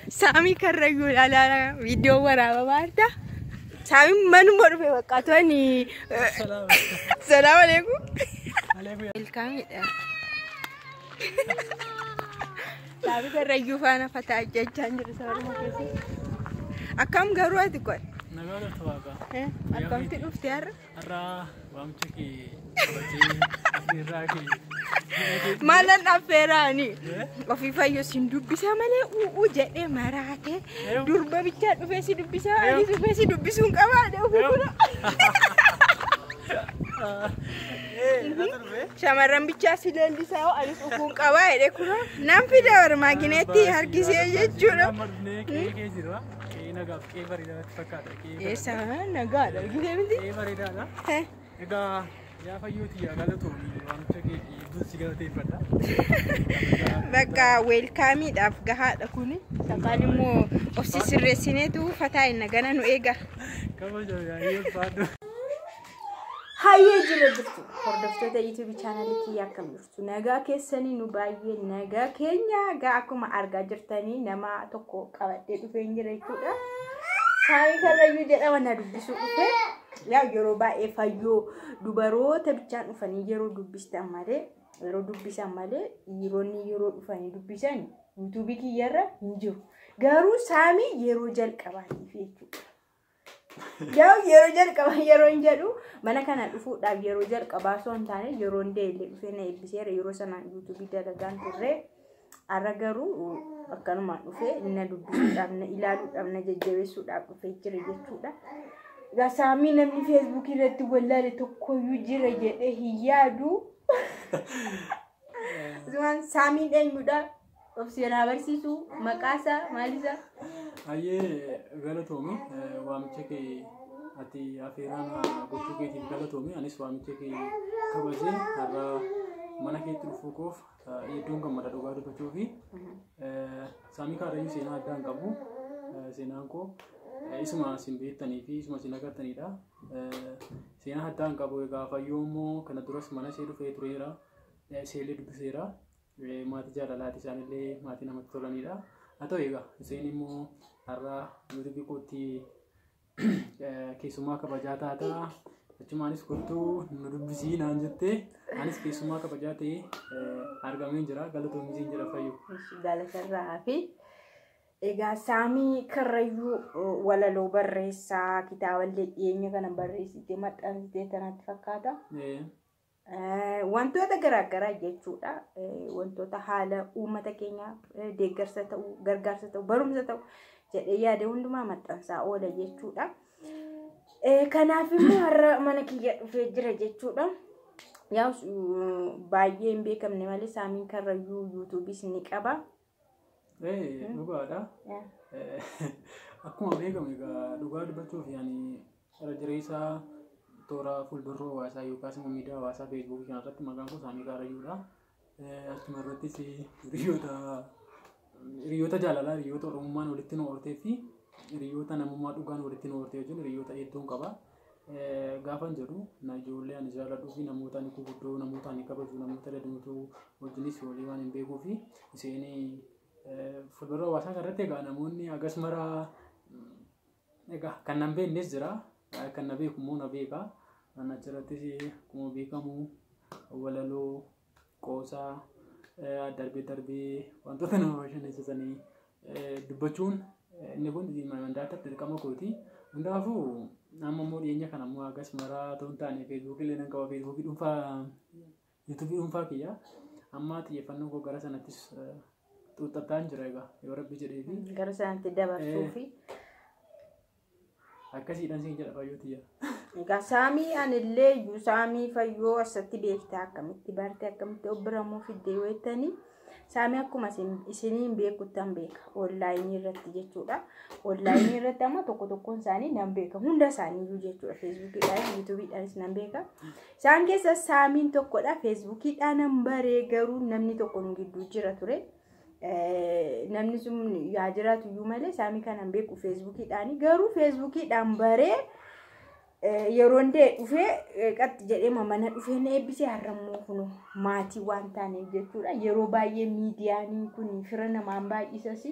Saamii Karrayyuu ilaalaa viidiyoo waraabaa jirta. Saamiin manuma dhufe bakka to'ani. Salaam alaikum. Welkaamidha. Saamii Karrayyuu faana fataa jechaa jiru sababa keessatti. Akkam garuu ati qoy? Nagaa galta waaqa. Akkamitti dhufte har'a? Har'a waamicha kee qabatee affeerraa kee. Maalan affeeraani? Ofii fayyoo sin dubbisa malee u'uu jedhee maraatee durba bichaa dhufee si dubbisa anis dhufee si dubbisuun qabaadhe ofii kuna. Shamarran bichaa si leellisaa hoo anis dhufuun qabaa jedhee kuna nan fida warmaagineetti harkisee jechuudha. Amma dhufnee qe'ee kee jira. Qe'ee nagaaf qe'ee bareedaa natti fakkaata. Qe'ee Eessa nagaadha argitee miti? Qe'ee bareedaadha. Egaa yaa fayyootii yaa galatoomi waamicha kee hedduun si galateeffadha. Bakka weelkaamiidhaaf gahaadha kuni. Sakaan immoo of sisirreessineetu fataa inni gana nu eega. Kabaja yaa'ii ulfaadhu. Hayyee jira jirtu hordoftoota YouTube chaanalii kiyya akkam jirtu nagaa keessanii nu baay'ee nagaa keenya egaa akkuma argaa jirtanii nama tokko qabadhee dhufee jira jechuudha. Saayii Karrayyuu jedhama na dubbisuu dhufe. Yaa yeroo baay'ee fayyoo dubaroota bichaan dhufanii yeroo dubbistan malee yeroo dubbisan malee dhiironni yeroo dhufanii dubbisan yuutuubii kiyyarra hin jiru. Garuu saamii yeroo jalqabaatiif jechuudha. Yaa yeroo jalqabaa yeroo hin jedhu mana kana dhufuudhaaf yeroo jalqabaa osoo hin taane yeroo hin deellee dhufee na eebbiseera yeroo sana yuutuubii dalagaan turre. Har'a garuu akkanumaan dhufee na dubbisuudhaaf na ilaaluudhaaf na jajjabeessuudhaaf dhufee jira jechuudha. Egaa saamii namni feesbuukii irratti wallaale tokkoyyuu jira jedhee hin yaadu. Asumaan saamiin eenyudha? Of seenaa barsiisu maqaasaa maalisaa? Hayyee galatoomi waamicha kee ati affeeraan gochuu keetiif galatoomi anis waamicha kee kabajee har'a mana keetti dhufuu koof hedduun gammada dhugaa dubbachuu fi Saamii Karrayyuu seenaa addaa hin qabu. Seenaan koo isuma isin beektanii fi isuma isin agartanidha. Seenaa addaa hin qabu egaa fayyoo immoo kana duras mana ishee dhufee tureera. Isheellee dubbiseera. Maatii jaalalaati isaanillee maatii namatti tolanidha. Haa ta'u egaa isheen immoo har'a yuutuubii kootti keessummaa kabajaa taataa. Achumaanis kottuu nu dubbisii naan jettee anis keessummaa kabajaa ta'ee argameen jira. Galatoomi siin jedha fayyoo. Galatarraa fi egaa Saamii Karrayyuu walaloo barreessaa kitaaballee dhiyeenya kana barreessitee maxxansitee tanatti fakkaata. Wantoota garaagaraa jechuudha. Wantoota haala uummata keenyaaf deeggarsa ta'u, gargaarsa ta'u, barumsa ta'u jedhee yaade hundumaa maxxansaa oola jechuudha. Kanaaf immoo har'a mana kiyya dhufee jira jechuudha. Yaa baay'ee hin beekamne malee Saamiin Karrayyuu yuutuubiis ni qaba. Dhugaadha. Akkuma beekamu egaa dhugaa dubbachuuf yaani irra jireessaa toora fuulbarruu hawaasaa yookaas immoo miidiyaa hawaasaa feesbuukii kanarratti maqaan koo Saamii Karrayyuudha. Achuma irrattis hiriyoota jaalalaa hiriyoota oromummaan walitti nu hortee fi hiriyoota namummaa dhugaan walitti nu hortee wajjin hiriyoota hedduun qaba. Gaafan jedhu na ijoollee ani jaalladhuu fi namoota ani guguddoo namoota ani kabaju namoota dadamtuu wajjinis walii waan hin beekuu fi isheen fuulbarruu hawaasaa kanarratti egaa namoonni hagas maraa egaa kan nan beeknes jira kan na beeku immoo na beeka. Achirrattis akkuma beekamu walaloo qoosaa darbee darbee wantoota nama bashannansiisanii dubbachuun inni kun mandaataatti dirqama kooti. Hundaafuu amma immoo dhiyeenya kana immoo hagas maraa otoo hin taane feesbuukii illee nan qaba feesbuukii dhuunfaa yuutuubii dhuunfaa kiyya. Amma xiyyeeffannoo koo gara sanattis xuuxxataan jira egaa yoo rabbi jedhee fi. Gara sanatti dabarsuu fi. Akkasiidhaan siin jedha fayyoo tiyya. Egaa Saamii anillee iyyuu Saamii fayyoo asatti beektaa akkamitti barte akkamitti of biramuu fiddee yoo jettanii Saamii akkuma isiniin beekuttan beeka onlaayinii irratti jechuudha. Onlaayinii irratti amma tokko tokkoon isaanii nan beeka hunda isaaniiyyuu jechuudha. Feesbuukiidhaanis yuutuubiidhaanis nan beeka. Isaan keessa Saamiin tokkodha. Feesbuukiidhaan nan baree garuu namni tokko nu gidduu jira ture. Namni sun yaa jiraatu iyyuu malee Saamii kanan beeku feesbuukiidhaani garuu feesbuukiidhaan baree Yeroo hundee dhufee qatti jedhee mana dhufee na eebbisee har'ammoo kun maatii waan taaneef jechuudha. Yeroo baay'ee miidiyaan kun fira namaan baay'isas.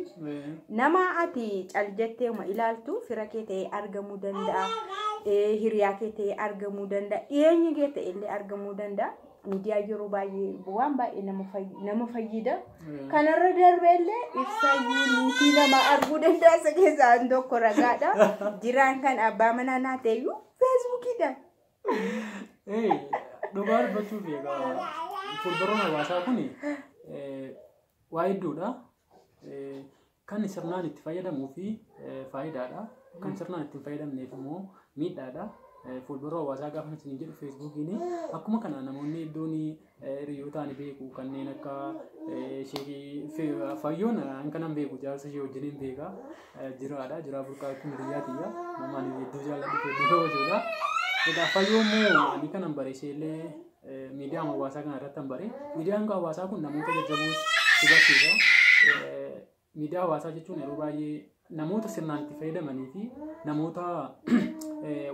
Nama ati cal jettee ilaaltu fira kee ta'ee argamuu danda'a. Hiriyaa kee ta'ee argamuu danda'a. Dhiyeenyi kee ta'e illee argamuu danda'a. Miidiyaa yeroo baay'ee waan baay'ee nama fayyada. Kanarra darbee illee ibsayyuu niitii nama arguu danda'a. Isa keessaa tokko ragaadha. Jiraan kan abbaa manaa naa ta'eyyuu feesbuukiidhaan. Dhugaa dubbachuuf egaa fuulduroon hawaasaa kun waa hedduudha. Kan sirnaan itti fayyadamuu fi faayidaadha. Kan sirnaan itti hin fayyadamneef immoo miidhaadha. Fuuldura hawaasaa gaafa isin jedhu feesbuukiin akkuma kana namoonni hedduun hiriyoota ani beeku kanneen akka fayyoon an kanan beeku jaarsa ishee wajjin hin beeka jiraadha. Jiraa burqaa jechuun hiriyaa tiyya nama ani hedduu jaalladhu hedduu kabajuudha. Egaa fayyoo immoo ani kanan bare isheellee miidiyaa hawaasaa kana irratti han bare. Miidiyaan hawaasaa kun namoota jajjaboos si barsiisa. Miidiyaa hawaasaa jechuun yeroo baay'ee namoota sirnaan itti fayyadamanii fi namoota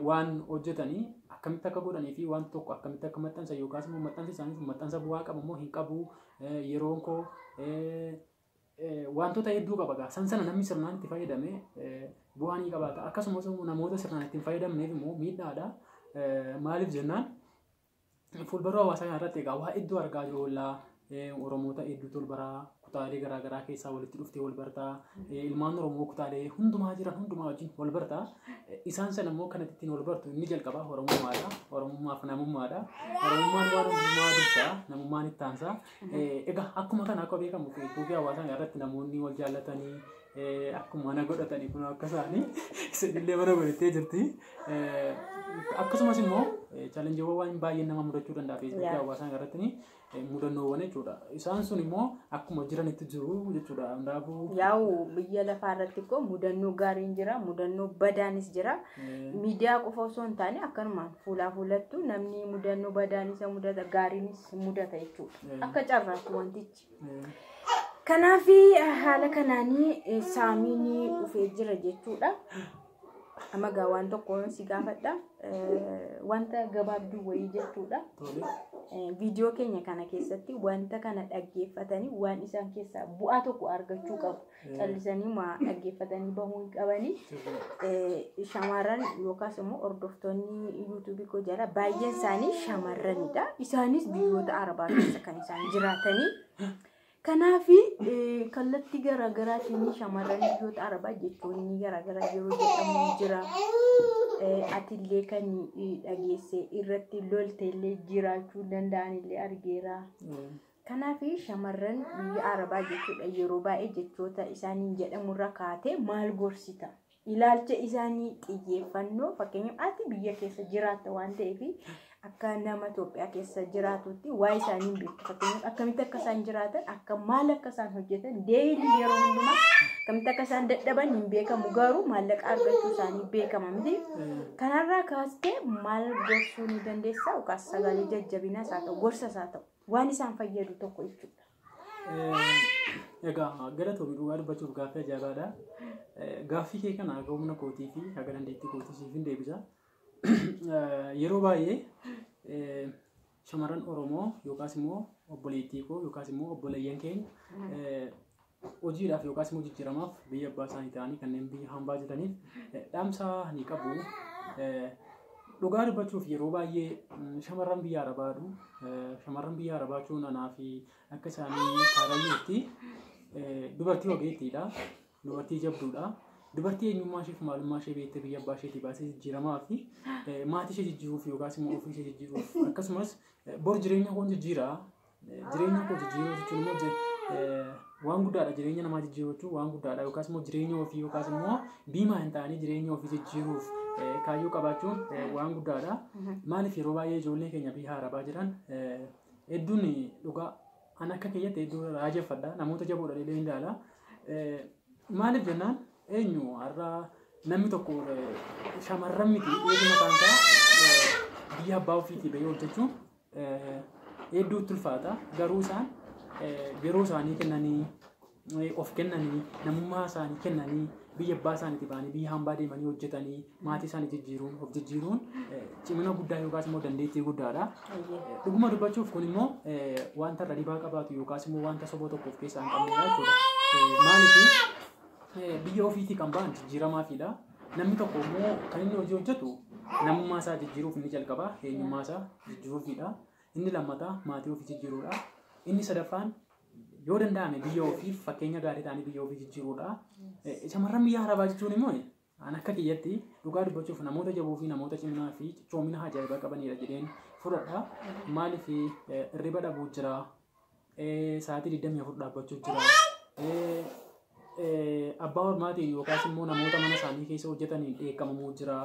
waan hojjetanii akkamitti akka godhanii fi waan tokko akkamitti akka maxxansan yookaas immoo maxxansi isaanii sun maxxansa bu'aa qabu moo hin qabu yeroon koo wantoota hedduu qaba gaa san sana namni sirnaan itti fayyadame bu'aa ni qabaata. Akkasumas immoo namoota sirnaan itti hin fayyadamneef immoo miidhaadha. Maaliif jennaan fuuldura hawaasaa kana irratti egaa waa hedduu argaa jirru Oromoota hedduutu wal baraa kutaalee garaagaraa keessaa walitti dhuftee wal bartaa ilmaan Oromoo kutaalee hundumaa jiran hundumaa wajjin wal bartaa isaan sana immoo kanatti ittiin wal bartu inni jalqabaa Oromummaadha. Oromummaaf namummaadha. Oromummaan waan hundumaa dursaa namummaan itti aansaa. Egaa akkuma kana akka beekamu feesbuukii hawaasaa irratti namoonni wal jaallatanii akkuma mana godhatanii kun akka isaanii isinillee mana godhattee jirti. Akkasumas immoo chaalenjiiwwan waan baay'een nama mudachuu danda'a feesbuukii hawaasaa irratti mudannoowwan jechuudha. Isaan sun immoo akkuma jiranitti jiru jechuudha. Hundaafuu Yaa'u biyya lafaa irratti koo mudannoo gaariin jira, mudannoo badaanis jira. Miidiyaa qofa osoo hin taane akkanumaan fuulaa fuulattu namni mudannoo badaan isa mudata gaariinis mudata jechuudha. Akka carraatti wantichi. Kanaaf haala kanaanii saamiin dhufee jira jechuudha. Amma gaa waan tokko si gaafadha. Wanta gabaabduu wayii jechuudha. Viidiyoo keenya kana keessatti wanta kana dhaggeeffatanii waan isaan keessaa bu'aa tokko argachuu qabu. Callisanii maa dhaggeeffatanii bahuu hin qabanii. Shamarran yookaas immoo hordoftoonni yuutuubii koo jala baay'een isaanii shamarranidha. Isaanis biyyoota Arabaa keessa kan isaan jiraatanii. Kanaaf kallattii garaagaraatiin shamarran biyyoota Arabaa jechoonni garaagaraa yeroo jedhamu jira. Atillee kan dhageesse irratti lolteellee jiraachuu danda'anillee argeera. Kanaaf shamarran biyya Arabaa jechuudha yeroo baay'ee jechoota isaaniin jedhamurra kaatee maal gorsita? Ilaalcha isaanii xiyyeeffannoo fakkeenyaaf ati biyya keessa jiraatta waan ta'eef akka nama Itoophiyaa keessa jiraatutti waa isaanii hin beektu. Fakkeenyaaf akkamitti akka isaan jiraatan, akka maal akka isaan hojjetan, deelii yeroo hundumaa akkamitti akka isaan dadhaban hin beekamu garuu maallaqa argachuu isaanii beekama miti. Kanarraa kaastee maal gorsuu ni dandeessaa yookaas sagalee jajjabinaas haa ta'u gorsas haa ta'u waan isaan fayyadu tokko jechuudha. Egaa galatoomii dhugaa dubbachuuf gaaffii ajaa'ibaadha. Gaaffii kee kana haga humna kootii fi haga dandeettii kootii siif hin deebisa. Yeroo baay'ee shamarran Oromoo yookaas immoo obboleettii koo yookaas immoo obboleeyyan keenya hojiidhaaf yookaas immoo jijjiiramaaf biyya abbaa isaanii ta'anii kanneen biyya hambaa jiraniif dhaamsa ni qabu. Dhugaa dubbachuuf yeroo baay'ee shamarran biyya Arabaadhu. Shamarran biyya Arabaa jechuun anaa fi akka isaanii Karrayyuutti dubartii ogeettiidha. Dubartii jabduudha. Dubartii eenyummaa ishee fi maalummaa ishee beektee biyya abbaa isheetii baasee jijjiiramaa fi maatii ishee jijjiiruuf yookaas immoo ofii ishee jijjiiruuf akkasumas bor jireenya koo jijjiiraa. Jireenya koo jijjiiruu jechuun immoo waan guddaadha. Jireenya namaa jijjiiruu jechuun waan guddaadha. Yookaas immoo jireenya ofii yookaas immoo diimaa hin taane jireenya ofii jijjiiruuf kaayyoo qabaachuun waan guddaadha. Maaliif yeroo baay'ee ijoollee keenya biyya Arabaa jiran hedduun dhugaa an akka kiyyatti hedduu raajeffadha. Namoota jaboodha illee hin ilaala. Maaliif jennaan eenyu har'a namni tokko shamarran miti dhiirri mataan isaa biyya abbaa ofiitii bahee hojjechuun hedduutti ulfaata. Garuu isaan yeroo isaanii kennanii of kennanii, namummaa isaanii kennanii, biyya abbaa isaaniitii ba'anii biyya hambaa deemanii hojjetanii maatii isaanii jijjiiruun of jijjiiruun cimina guddaa yookaas immoo dandeettii guddaadha. Dhuguma dubbachuuf kun immoo wanta irra dhibaa qabaatu yookaas immoo wanta soba tokko of keessaa hin qabnedha jechuudha. Maaliif biyya ofiitii kan ba'an jijjiiramaafiidha. Namni tokko immoo kan inni hojii hojjetu namummaa isaa jijjiiruuf inni jalqaba, eenyummaa isaa jijjiiruufidha. Inni lammataa maatii ofii jijjiiruudha. Inni sadaffaan yoo danda'ame biyya ofiif fakkeenya gaarii ta'anii biyya ofii jijjiiruudha. Shamarran biyya Arabaa jechuun immoo an akka kiyyatti dhugaa dubbachuuf namoota jaboo fi namoota ciminaa fi cichoomina ajaa'ibaa qabanidha jedheen fudhadha. Maaliif hirriba dhabuu jira, sa'aatii 24 dhaabbachuu jira, abbaa hormaatiin yookaas immoo namoota mana isaanii keessa hojjetaniin dheekkamamuu jira,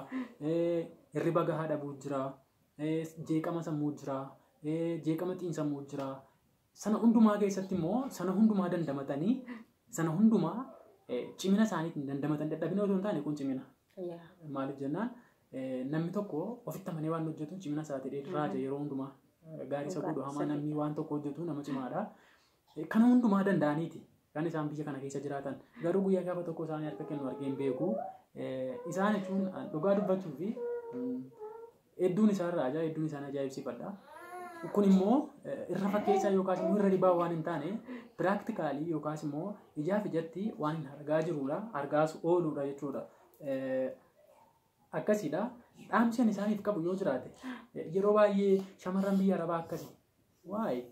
hirriba gahaa dhabuu jira, jeeqama sammuu jira, jeeqama xiinsammuu jira. Sana hundumaa keessatti immoo sana hundumaa dandamatanii, sana hundumaa cimina isaaniitiin dandamatan, dadhabina otoo hin taane kun cimina. Maaliif jennaan namni tokko ofitti amanee waan hojjetu cimina isaatii raaja yeroo hundumaa. Gaarii isa godhu hamaa namni waan tokko hojjetu nama cimaadha. Kana hundumaa danda'aniiti kan isaan biyya kana keessa jiraatan. Garuu guyyaa gaafa tokko isaanii harka kennu argee hin beeku. Isaan jechuun dhugaa dubbachuu fi hedduun isaarraa hedduun isaan ajaa'ibsiifadha. Kun immoo irra fakkeessaa yookaas immoo irra dhibaa waan hin taane piraaktikaalii yookaas immoo ijaaf ijatti waan hin argaa jirudha. Argaas ooludha jechuudha. Akkasiidha. Dhaamsi ani isaaniif qabu yoo jiraate yeroo baay'ee shamarran biyya Arabaa akkasi. Waa'ee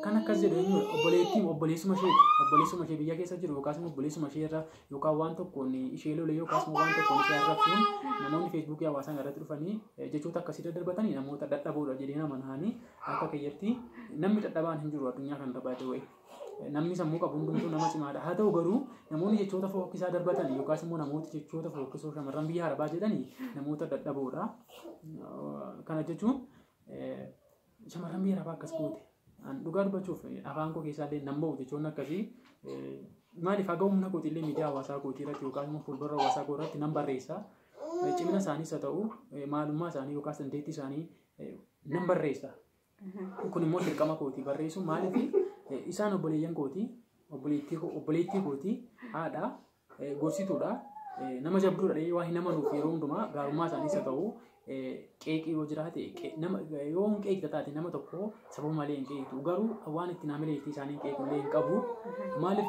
kan akkas jedhu eenyudha? Obboleettii obboleessuma isheeti. Obboleessuma ishee biyya keessa jiru yookaas immoo obboleessuma ishee irra yookaan waan tokkoon ishee lole yookaas immoo waan tokkoon ishee arrabsuun namoonni feesbuukii hawaasaa irratti dhufanii jechoota akkasii daddarbatanii namoota dadhaboodha jedhee nama naanii. Akka kiyyatti namni dadhabaan hin jiru addunyaa kana irra baay'ee wayi. Namni sammuu qabu hundumtuu nama cimaadha. Haa ta'u garuu namoonni jechoota fokkisaa darbatan yookaas immoo namoota jechoota fokkisoo shamarran biyya Arabaa jedhanii namoota dadhaboodha. Kana jechuun shamarran biyya Arabaa akkas goote. Dhugaa dubbachuuf afaan koo keessaa illee nan ba'u jechoonni akkasii. Maaliif haga humna kootii illee miidiyaa hawaasaa kootii irratti yookaas immoo fuuldura hawaasaa koo irratti nan barreessa. Cimina isaaniis haa ta'u maalummaa isaanii yookaas dandeettii isaanii nan barreessa. Kun immoo dirqama kootii barreessu. Maaliif isaan obboleeyyan kootii, obboleettii kootii, haadha, gorsituudha, nama jabduudha waan hin amanuuf yeroo hundumaa gaarummaa isaaniis haa ta'u qeeqii yoo jiraate, yoo hin qeeqta taate nama tokko sababa malee hin qeeqtu. Garuu waan ittiin hamileettii isaanii hin qeequ illee hin qabu. Maaliif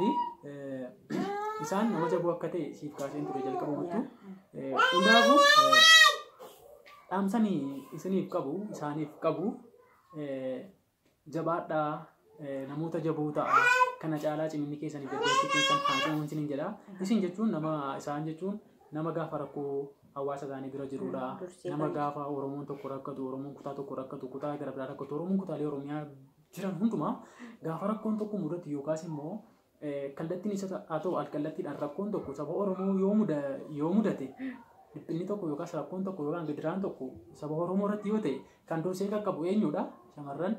isaan nama jabuu akka ta'e siif kaaseen ture jalqabumattu. Hundaafuu dhaamsanii isiniif qabu, isaaniif qabu, jabaadhaa, namoota jaboo ta'a. Kana caalaa ciminni keessanii dandeettii keessan haa cimuun isiniin jedha. Isin jechuun nama, isaan jechuun nama gaafa rakkoo hawaasa isaanii bira jirudha. Nama gaafa Oromoon tokko rakkatu, Oromoon kutaa tokko rakkatu, kutaa gara biraa rakkatu, Oromoon kutaalee Oromiyaa jiran hundumaa gaafa rakkoon tokko mudatu yookaas immoo kallattiin isa haa ta'u alkallattiidhaan rakkoon tokko saba Oromoo yoo mudate, dhiphinni tokko yookaas rakkoon tokko yookaan gidiraan tokko saba Oromoo irratti yoo ta'e kan dursee qaqqabu eenyudha? Shamarran.